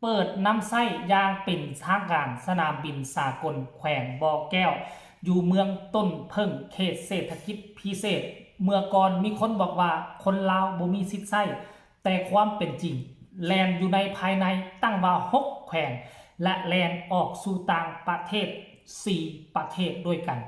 ເປີດນຳໃຊ້ຢ່າງເປັນທາງການສະໜາມບິນສາກົນແຂວງບໍ່ແກ້ວ ຢູ່ເມືອງຕົ້ນເຜິ້ງ ເຂດເສດຖະກິດພິເສດ. ເມື່ອກ່ອນມີຄົນບອກວ່າຄົນລາວບໍ່ມີສິດໃຊ້, ແຕ່ຄວາມເປັນຈິງແລ່ນຢູ່ໃນພາຍໃນຕັ້ງວ່າຫົກແຂວງ ແລະ ແລ່ນອອກສູ່ຕ່າງປະເທດສີ່ປະເທດດ້ວຍກັນ.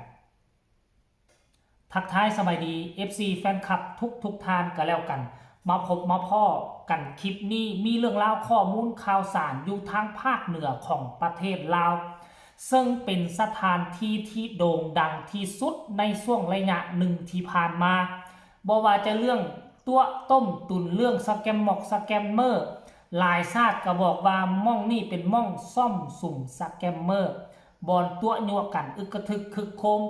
ທັກທາຍສະບາຍດີ ເອັຟຊີ ແຟນຄລັບທຸກໆທ່ານກະແລ້ວກັນ. ມາພົບມາພໍ້ກັນຄລິບນີ້ ມີເລື່ອງລາວຂໍ້ມູນຂ່າວສານຢູ່ທາງພາກເໜືອຂອງປະເທດລາວ, ເຊິ່ງເປັນສະຖານທີ່ທີ່ໂດ່ງດັງທີ່ສຸດໃນຊ່ວງໄລຍະໜຶ່ງທີ່ຜ່ານມາ. ບໍ່ວ່າຈະເລື່ອງຕົວະຕົ້ມຕຸນ, ເລື່ອງສະແກມໝອກສະແກມເມີ, ຫຼາຍຊາດກະບອກວ່າໝ່ອງນີ້ເປັນໝ່ອງສ້ອມສຸມສະແກມເມີ, ບ່ອນຕົວະຍົວະກັນອຶກກະທຶກຄຶກໂຄມ.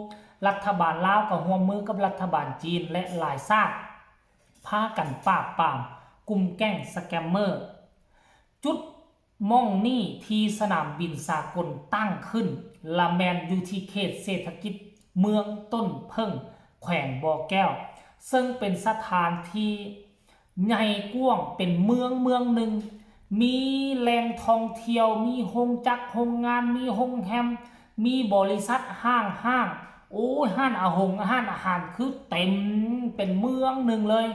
ລັດຖະບານລາວກະຮ່ວມມືກັບລັດຖະບານຈີນ ແລະ ຫຼາຍຊາດ ພາກັນປາບປາມກຸ່ມແກ້ງສະແກມເມີ. ຈຸດໝ່ອງນີ້ທີ່ສະໜາມບິນສາກົນຕັ້ງຂຶ້ນ ລະແມ່ນຢູ່ທີ່ເຂດເສດຖະກິດເມືອງຕົ້ນເຜິ້ງ ແຂວງບໍ່ແກ້ວ, ເຊິ່ງເປັນສະຖານທີ່ໃຫຍ່ກວ້າງ ເປັນເມືອງເມືອງໜຶ່ງ, ມີແຫຼ່ງທ່ອງທ່ຽວ, ມີໂຮງຈັກໂຮງງານ, ມີໂຮງແຮມ, ມີບໍລິສັດຫ້າງໆ, ໂອ້ຍ ຮ້ານອາຫົງ, ຮ້ານອາຫານ ຄືເຕັມເປັນເມືອງໜຶ່ງເລີຍ.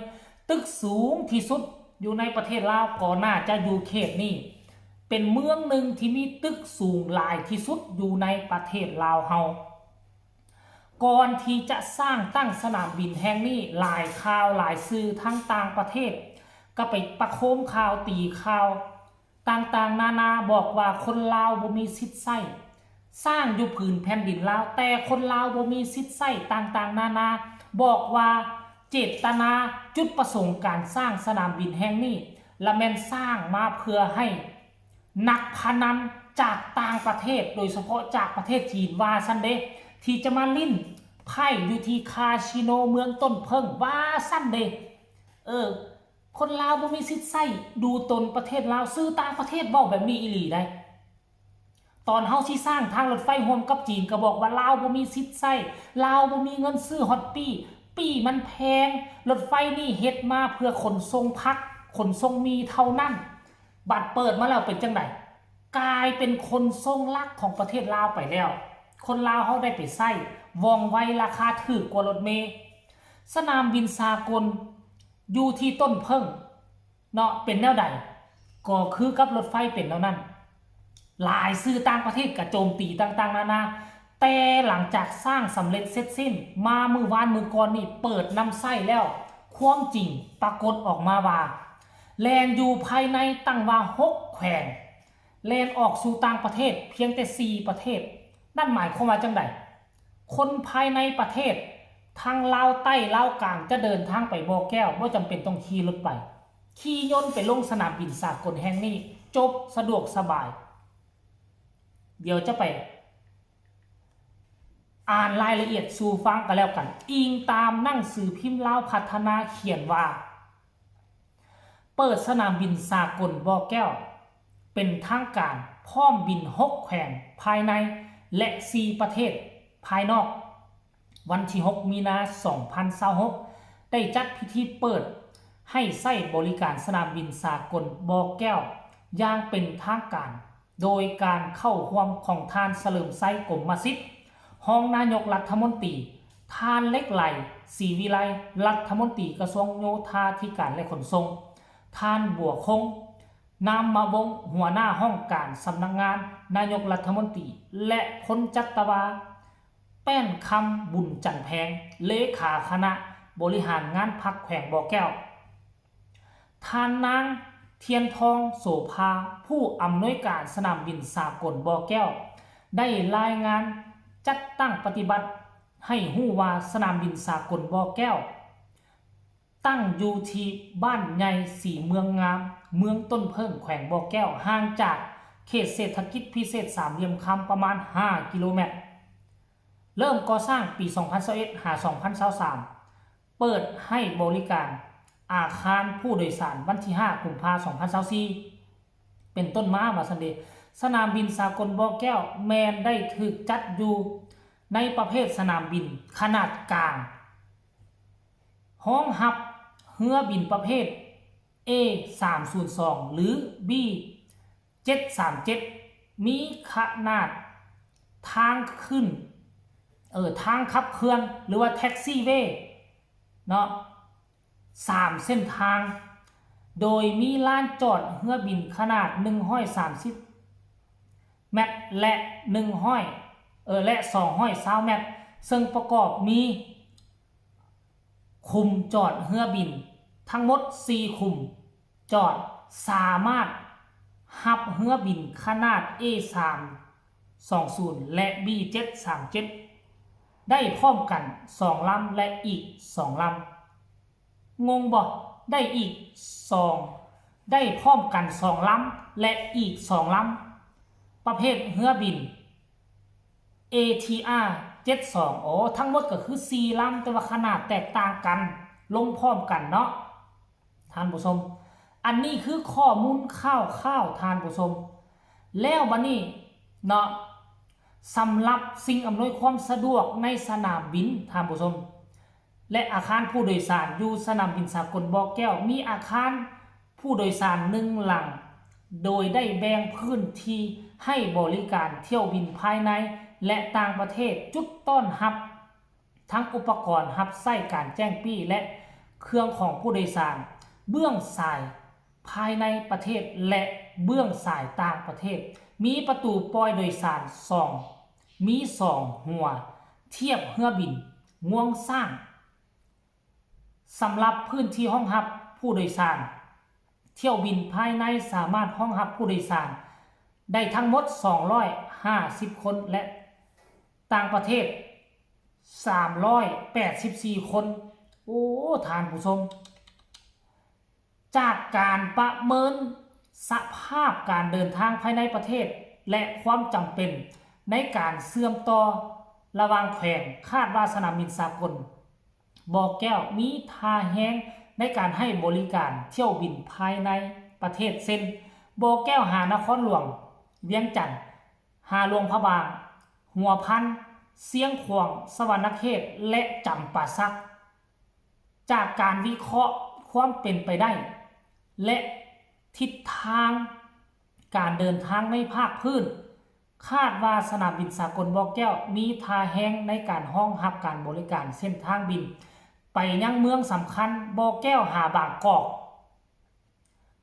ຕຶກສູງທີ່ສຸດຢູ່ໃນປະເທດລາວກໍໜ້າຈະຢູ່ເຂດນີ້, ເປັນເມືອງໜຶ່ງທີ່ມີຕຶກສູງຫຼາຍທີ່ສຸດຢູ່ໃນປະເທດລາວເຮົາ. ກ່ອນທີ່ຈະສ້າງຕັ້ງສະໜາມບິນແຫ່ງນີ້, ຫຼາຍຂ່າວຫຼາຍສື່ທາງຕ່າງປະເທດ ກໍໄປປະໂຄມຂ່າວ, ຕີຂ່າວຕ່າງໆນານາ, ບອກວ່າຄົນລາວບໍ່ມີສິດໃຊ້, ສ້າງຢູ່ຜືນແຜ່ນດິນລາວ ແຕ່ຄົນລາວບໍ່ມີສິດໃຊ້, ຕ່າງໆນານາ, ບອກວ່າເຈດຕະນາ, ຈຸດປະສົງການສ້າງສະໜາມບິນແຫ່ງນີ້ ລະແມ່ນສ້າງມາເພື່ອໃຫ້ ນັກພະນັນຈາກຕ່າງປະເທດ, ໂດຍສະເພາະຈາກປະເທດຈີນ ວ່າຊັ້ນເດ, ທີ່ຈະມາຫຼິ້ນໄພ້ຢູ່ທີ່ຄາສິໂນເມືອງຕົ້ນເຜິ້ງ ວ່າຊັ້ນເດ. ເອີ ຄົນລາວບໍ່ມີສິດໃຊ້ ດູຕົນປະເທດລາວ, ສື່ຕ່າງປະເທດເວົ້າແບບນີ້ອີ່ຫຼີໃດ໋. ຕອນເຮົາຊິສ້າງທາງລົດໄຟຮ່ວມກັບຈີນ ກໍບອກວ່າລາວບໍ່ມີສິດໃຊ້, ລາວບໍ່ມີເງິນຊື້ຮອດປີ້, ປີ້ມັນແພງ, ລົດໄຟນີ້ເຮັດມາເພື່ອຂົນສົ່ງຜັກ, ຂົນສົ່ງໝີ່ເທົ່ານັ້ນ. ບັດເປີດມາແລ້ວເປັນຈັ່ງໃດ? ກາຍເປັນຂົນສົ່ງຫຼັກຂອງປະເທດລາວໄປແລ້ວ. ຄົນລາວເຮົາໄດ້ໄປໃຊ້ວ່ອງໄວ, ລາຄາຖືກກວ່າລົດເມ. ສະໜາມບິນສາກົນຢູ່ທີ່ຕົ້ນເຜິ້ງເນາະ ເປັນແນວໃດ? ກໍຄືກັບລົດໄຟເປັນແນວນັ້ນ. ຫຼາຍສື່ຕ່າງປະເທດກະໂຈມຕີຕ່າງໆນານາ, ແຕ່ຫຼັງຈາກສ້າງສຳເລັດເສັດສິ້ນມາມື້ວານມື້ກ່ອນນີ້ ເປີດນຳໃຊ້ແລ້ວ, ຄວາມຈິງປາກົດອອກມາວ່າ ແລ່ນຢູ່ພາຍໃນຕັ້ງວ່າຫົກແຂວງ, ແລ່ນອອກສູ່ຕ່າງປະເທດພຽງແຕ່ສີ່ປະເທດ. ນັ້ນໝາຍຄວາມວ່າຈັ່ງໃດ? ຄົນພາຍໃນປະເທດ ທັງລາວໃຕ້, ລາວກາງ ຈະເດີນທາງໄປບໍ່ແກ້ວ ບໍ່ຈຳເປັນຕ້ອງຂີ່ລົດໄປ, ຂີ່ຍົນໄປລົງສະໜາມບິນສາກົນແຫ່ງນີ້, ຈົບ, ສະດວກສະບາຍ. ດຽວຈະໄປອ່ານລາຍລະອຽດສູ່ຟັງກໍແລ້ວກັນ. ອີງຕາມໜັງສືພິມລາວພັດທະນາຂຽນວ່າ ເປີດສະໜາມບິນສາກົນບໍ່ແກ້ວເປັນທາງການ, ພ້ອມບິນຫົກແຂວງພາຍໃນ ແລະ ສີ່ປະເທດພາຍນອກ. ວັນທີຫົກ ມີນາ ສອງພັນຊາວຫົກ ໄດ້ຈັດພິທີເປີດໃຫ້ໃຊ້ບໍລິການສະໜາມບິນສາກົນບໍ່ແກ້ວຢ່າງເປັນທາງການ ໂດຍການເຂົ້າຮ່ວມຂອງທ່ານ ສະເຫຼີມໄຊ ກົມມະສິດ ຮອງນາຍົກລັດຖະມົນຕີ, ທ່ານ ເຫຼັກໄຫຼ ສີວິໄລ ລັດຖະມົນຕີກະຊວງໂຍທາທິການ ແລະ ຂົນສົ່ງ, ທ່ານ ບົວຄົງ ນາມມະວົງ ຫົວໜ້າຫ້ອງການສຳນັກງານນາຍົກລັດຖະມົນຕີ ແລະ ພົນຈັດຕະວາ ແປ້ນຄຳ ບຸນຈັນແພງ ເລຂາຄະນະບໍລິຫານງານພັກແຂວງບໍ່ແກ້ວ. ທ່ານນາງ ທຽນທອງ ໂສພາ ຜູ້ອຳນວຍການສະໜາມບິນສາກົນບໍ່ແກ້ວ ໄດ້ລາຍງານຈັດຕັ້ງປະຕິບັດໃຫ້ຮູ້ວ່າ ສະໜາມບິນສາກົນບໍ່ແກ້ວ ຕັ້ງຢູ່ທີ່ບ້ານໃຫຍ່ສີເມືອງງາມ, ເມືອງຕົ້ນເຜິ້ງ, ແຂວງບໍ່ແກ້ວ, ຫ່າງຈາກເຂດເສດຖະກິດພິເສດສາມຫຼ່ຽມຄຳປະມານຫ້າກິໂລແມັດ. ເລີ່ມກໍ່ສ້າງປີສອງພັນຊາວເອັດ ຫາ ສອງພັນຊາວສາມ, ເປີດໃຫ້ບໍລິການອາຄານຜູ້ໂດຍສານວັນທີຫ້າ ກຸມພາ ສອງພັນຊາວສີ່ ເປັນຕົ້ນມາ ວ່າຊັ້ນເດ. ສະໜາມບິນສາກົນບໍ່ແກ້ວແມ່ນໄດ້ຖືກຈັດຢູ່ໃນປະເພດສະໜາມບິນຂະໜາດກາງ, ຮອງຮັບເຮືອບິນປະເພດ ເອ ສາມສູນສອງ ຫຼື ບີ ເຈັດສາມເຈັດ ມີຂະໜາດທາງຂຶ້ນ ເອີ ທາງຂັບເຄື່ອນ ຫຼືວ່າແທັກຊີເວເນາະ ສາມເສັ້ນທາງ ໂດຍມີລານຈອດເຮືອບິນຂະໜາດໜຶ່ງຮ້ອຍສາມສິບແມັດ ແລະ ໜຶ່ງຮ້ອຍ ເອີ ແລະ ສອງຮ້ອຍຊາວແມັດ ເຊິ່ງປະກອບມີ ຂຸມຈອດເຮືອບິນທັງໝົດສີ່ຂຸມຈອດ ສາມາດຮັບເຮືອບິນຂະໜາດ ເອສາມສອງສູນ ແລະ ບີເຈັດສາມເຈັດ ໄດ້ພ້ອມກັນສອງລຳ ແລະ ອີກສອງລຳ. ງົງບໍ່? ໄດ້ອີກສອງ ໄດ້ພ້ອມກັນສອງລຳ ແລະ ອີກສອງລຳ. ປະເພດເຮືອບິນ ເອທີອາເຈັດສອງ ໂອ້ ທັງໝົດກໍຄືສີ່ລຳ ແຕ່ວ່າຂະໜາດແຕກຕ່າງກັນ ລົງພ້ອມກັນເນາະ ທ່ານຜູ້ຊົມ. ອັນນີ້ຄືຂໍ້ມູນຄ່າວໆ ທ່ານຜູ້ຊົມ. ແລ້ວບັດນີ້ເນາະ ສຳລັບສິ່ງອຳນວຍຄວາມສະດວກໃນສະໜາມບິນ ທ່ານຜູ້ຊົມ ແລະ ອາຄານຜູ້ໂດຍສານຢູ່ສະໜາມບິນສາກົນບໍ່ແກ້ວ ມີອາຄານຜູ້ໂດຍສານໜຶ່ງຫຼັງ ໂດຍໄດ້ແບ່ງພື້ນທີ່ໃຫ້ບໍລິການຖ້ຽວບິນພາຍໃນ ແລະ ຕ່າງປະເທດ, ຈຸດຕ້ອນຮັບ, ທັງອຸປະກອນຮັບໃຊ້ການແຈ້ງປີ້ ແລະ ເຄື່ອງຂອງຜູ້ໂດຍສານເບື້ອງສາຍພາຍໃນປະເທດ ແລະ ເບື້ອງສາຍຕ່າງປະເທດ, ມີປະຕູປ່ອຍໂດຍສານສອງ ມີສອງຫົວ ທຽບເຮືອບິນງວງຊ້າງ. ສຳລັບພື້ນທີ່ຮອງຮັບຜູ້ໂດຍສານ, ຖ້ຽວບິນພາຍໃນສາມາດຮອງຮັບຜູ້ໂດຍສານໄດ້ທັງໝົດສອງຮ້ອຍຫ້າສິບຄົນ ແລະ ຕ່າງປະເທດສາມຮ້ອຍແປດສິບສີ່ຄົນ. ໂອ້ ທ່ານຜູ້ຊົມ, ຈາກການປະເມີນສະພາບການເດີນທາງພາຍໃນປະເທດ ແລະ ຄວາມຈຳເປັນໃນການເຊື່ອມຕໍ່ລະຫວ່າງແຂວງ, ຄາດວ່າສະໜາມບິນສາກົນບໍ່ແກ້ວມີທ່າແຮງໃນການໃຫ້ບໍລິການຖ້ຽວບິນພາຍໃນປະເທດ ເຊັ່ນ ບໍ່ແກ້ວຫານະຄອນຫຼວງວຽງຈັນ, ຫາຫຼວງພະບາງ, ຫົວພັນ, ຊຽງຂວາງ, ສະຫວັນນະເຂດ ແລະ ຈຳປາສັກ. ຈາກການວິເຄາະຄວາມເປັນໄປໄດ້ ແລະ ທິດທາງການເດີນທາງໃນພາກພື້ນ, ຄາດວ່າສະໜາມບິນສາກົນບໍ່ແກ້ວມີທ່າແຮງໃນການຮອງຮັບການບໍລິການເສັ້ນທາງບິນໄປຍັງເມືອງສຳຄັນ ບໍ່ແກ້ວຫາບາງກອກ,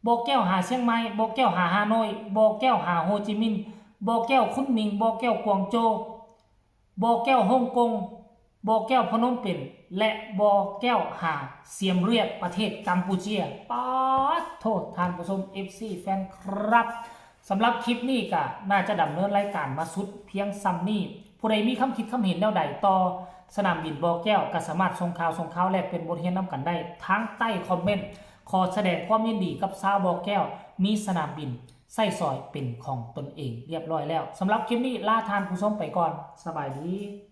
ບໍ່ແກ້ວຫາຊຽງໃໝ່, ບໍ່ແກ້ວຫາຮ່າໂນ້ຍ, ບໍ່ແກ້ວຫາໂຮຈິມິນ, ບໍ່ແກ້ວຄຸນໝິງ, ບໍ່ແກ້ວກວາງໂຈ, ບໍ່ແກ້ວຮົງກົງ, ບໍ່ແກ້ວພະນົມເປັນ ແລະ ບໍ່ແກ້ວຫາຊຽມຣຽບ ປະເທດກຳປູເຈຍ. ປາດໂທ ທ່ານຜູ້ຊົມ ເອັຟຊີ ແຟນຄລັບ, ສຳລັບຄລິບນີ້ກະໜ້າຈະດຳເນີນລາຍການມາສຸດພຽງສ່ຳນີ້. ຜູ້ໃດມີຄຳຄິດຄຳເຫັນແນວໃດຕໍ່ສະໜາມບິນບໍ່ແກ້ວ ກະສາມາດສົ່ງຂ່າວ ສົ່ງຂ່າວແລກປ່ຽນບົດຮຽນນຳກັນໄດ້ທາງໃຕ້ຄອມເມັນ. ຂໍສະແດງຄວາມຍິນດີກັບຊາວບໍ່ແກ້ວ ມີສະໜາມບິນໃຊ້ສອຍເປັນຂອງຕົນເອງລຽບລ້ອຍແລ້ວ. ສຳລັບຄລິບນີ້ລາທ່ານຜູ້ຊົມໄປກ່ອນ. ສະບາຍດີ.